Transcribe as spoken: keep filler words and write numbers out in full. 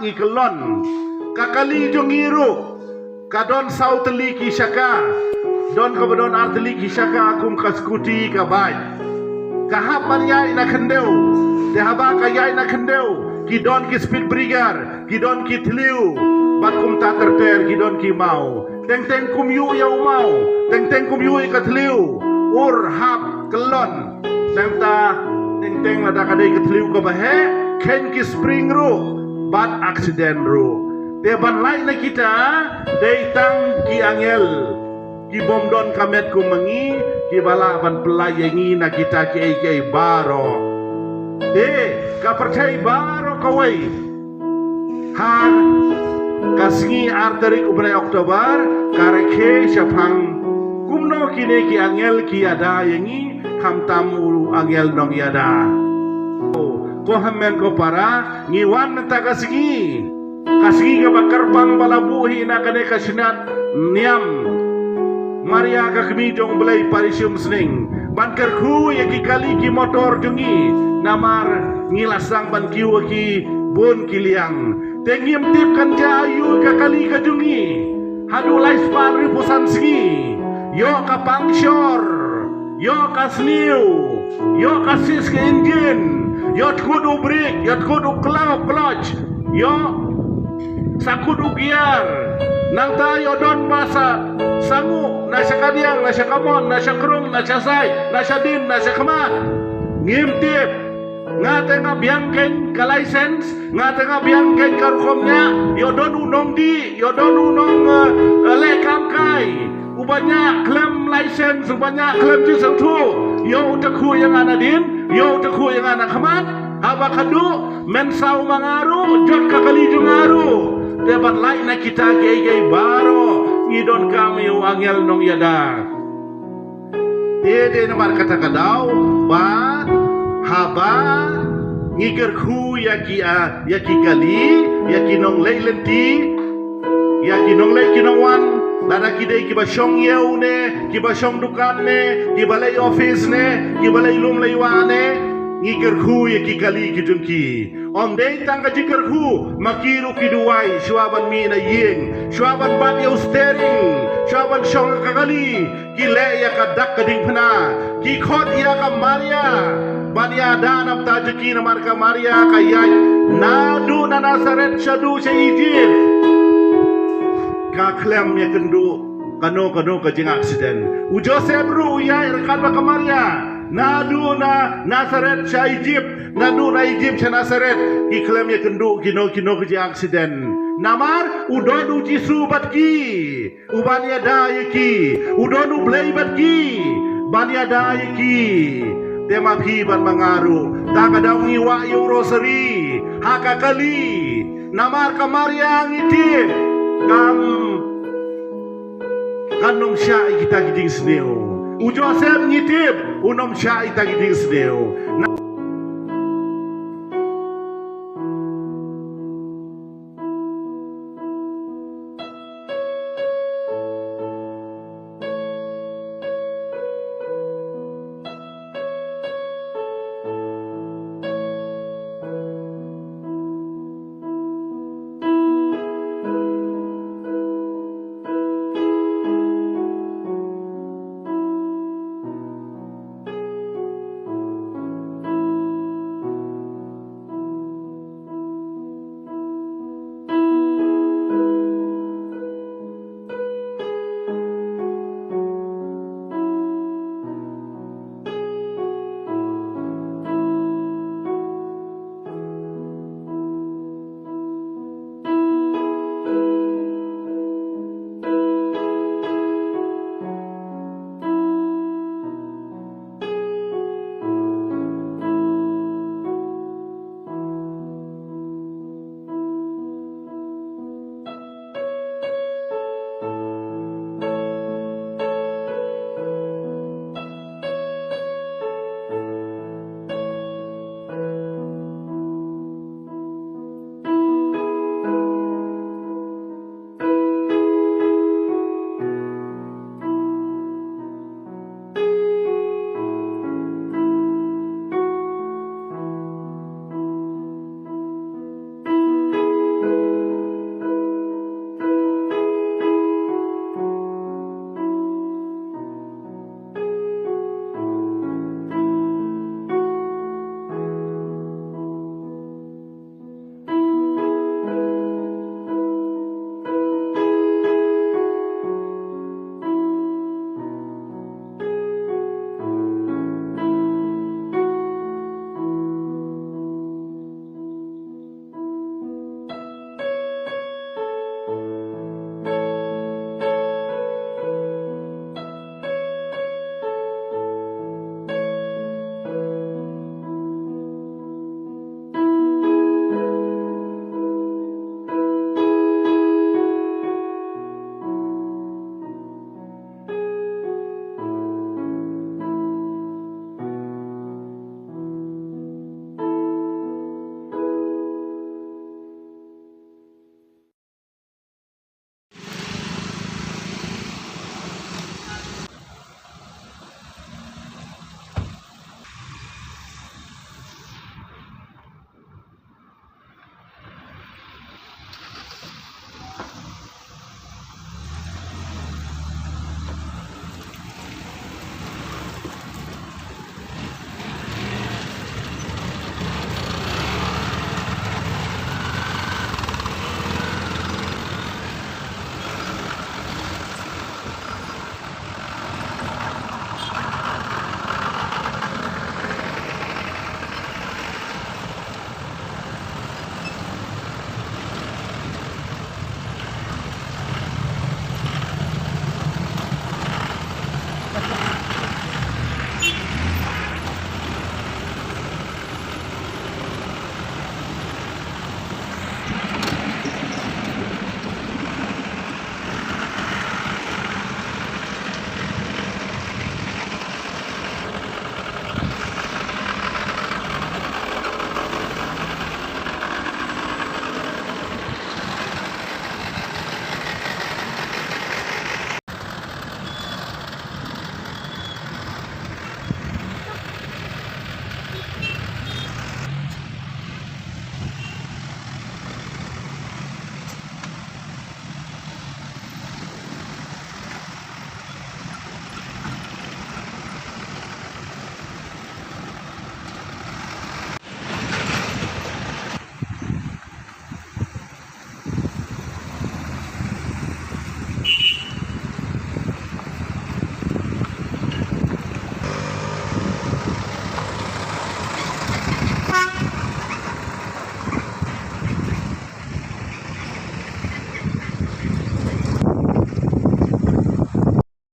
ngi kyllon. Ka kali jong ngi ruh ka don saw tylli ki shaka, don kaba don ar tylli ki shaka kum ka skuti ka bike. Ka hap ban ïaid na khyndew, te haba ka ïaid na khyndew ki don ki speed breaker, ki don ki thliew, bad kumta ter ter ki don ki maw. Teng teng kum ïuh ïa u maw, teng teng kum ïuh ïa ka thliew, ur hap kyllon. Nangta teng teng lada ka dei ka thliew kaba heh, kheiñ ki spring ruh bad accident ruh. Te ban lait na kita dei tang ki angel ki bym don ka met kum ma ngi, kiba lah ban pynlait ïa ngi na kita kiei kiei baroh. Te ka pyrthei baroh kawei ha ka sngi ar tarik u bnai October ka rakhe shaphang kumno kine ki angel ki ïada ïa ngi, khamtam u angel nongïada. Ko hynmen ko para, ngi wan mynta ka sngi, ka sngi kaba kyrpang ba la buh hi na kane ka shnat niam Maria ka kmie jong U Blei Parishum Sning, ban kyrkhu ïa ki kali ki motor jong ngi, namar ngi la sdang ban kiew ïa ki bun ki liang. Te ngim tip kan jia aïu ka kali ka jong ngi haduh lai spah hynriew phew san sngi. Ïoh ka puncture, ïoh ka sniew, ïoh ka sis ka injin, ïoh tkut u brake, ïoh tkut u klau clutch, ïoh sakut u gear. Nangta ïoh don ba sa sangu na sha kadiang, na sha kamon, na sha krung, na sha sait, na sha dien, na sha khmat. Ngim tip. Nga te nga biang kein ka license, nga te nga biang kein ka rukom nia, ïoh don u nongdih, ïoh don u nong, eh, eh, leh kam kai. Uba nia khlem license, uba nia khlem jingsngewthuh, ïoh u takhu ïa nga na dien, ïoh u takhu ïa nga na khmat. Haba khadduh mynsaw ma nga ruh jot ka kali jong nga ruh. Te ban lait na kita kiei kiei baroh ngi donkam ïa u angel nongïada. Te dei namar kata ka daw ba haba ngi kyrkhu ïa ki, ah, ïa ki kali, ïa ki nongleit lynti, ïa ki nongleit ki nongwan, lada ki dei kiba shong ïew ne, kiba shong dukan ne, kiba leit office ne, kiba leit lum leit wah ne, ngi kyrkhu ïa ki kali ki jong ki. Ym dei tang ka jingkyrkhu, ma ki ruh ki duwai shuwa ban mih na ïing, shuwa ban bat ïa u steering, shuwa ban shong ha ka kali, ki leh ïa ka dak ka diengphna, ki khot ïa ka Maria ban ïada na bynta jong ki, namar ka Maria ka ïaid naduh na Nasaret shaduh sha Ijipt. Ka khlem ïakynduh kano kano ka jingaccident. U Joseph ruh u ïaid ryngkat bad ka Maria naduh na Nasaret sha Ijipt, naduh na Ijipt sha Nasaret. Ki khlem ïakynduh kino kino ka jingaccident. Namar u don U Jisu bad ki uban ïada ïa ki, u don U Blei bad ki ban ïada ïa ki. Te ma phi bad ma nga ruh, ta ka daw ngi wah ïa u rosary ha ka kali. Namar ka Maria ngi tip kam, kan ym shah ïa kita ki jingsniew. U Joseph ngi tip un ym shah ïa kita ki jingsniew. Na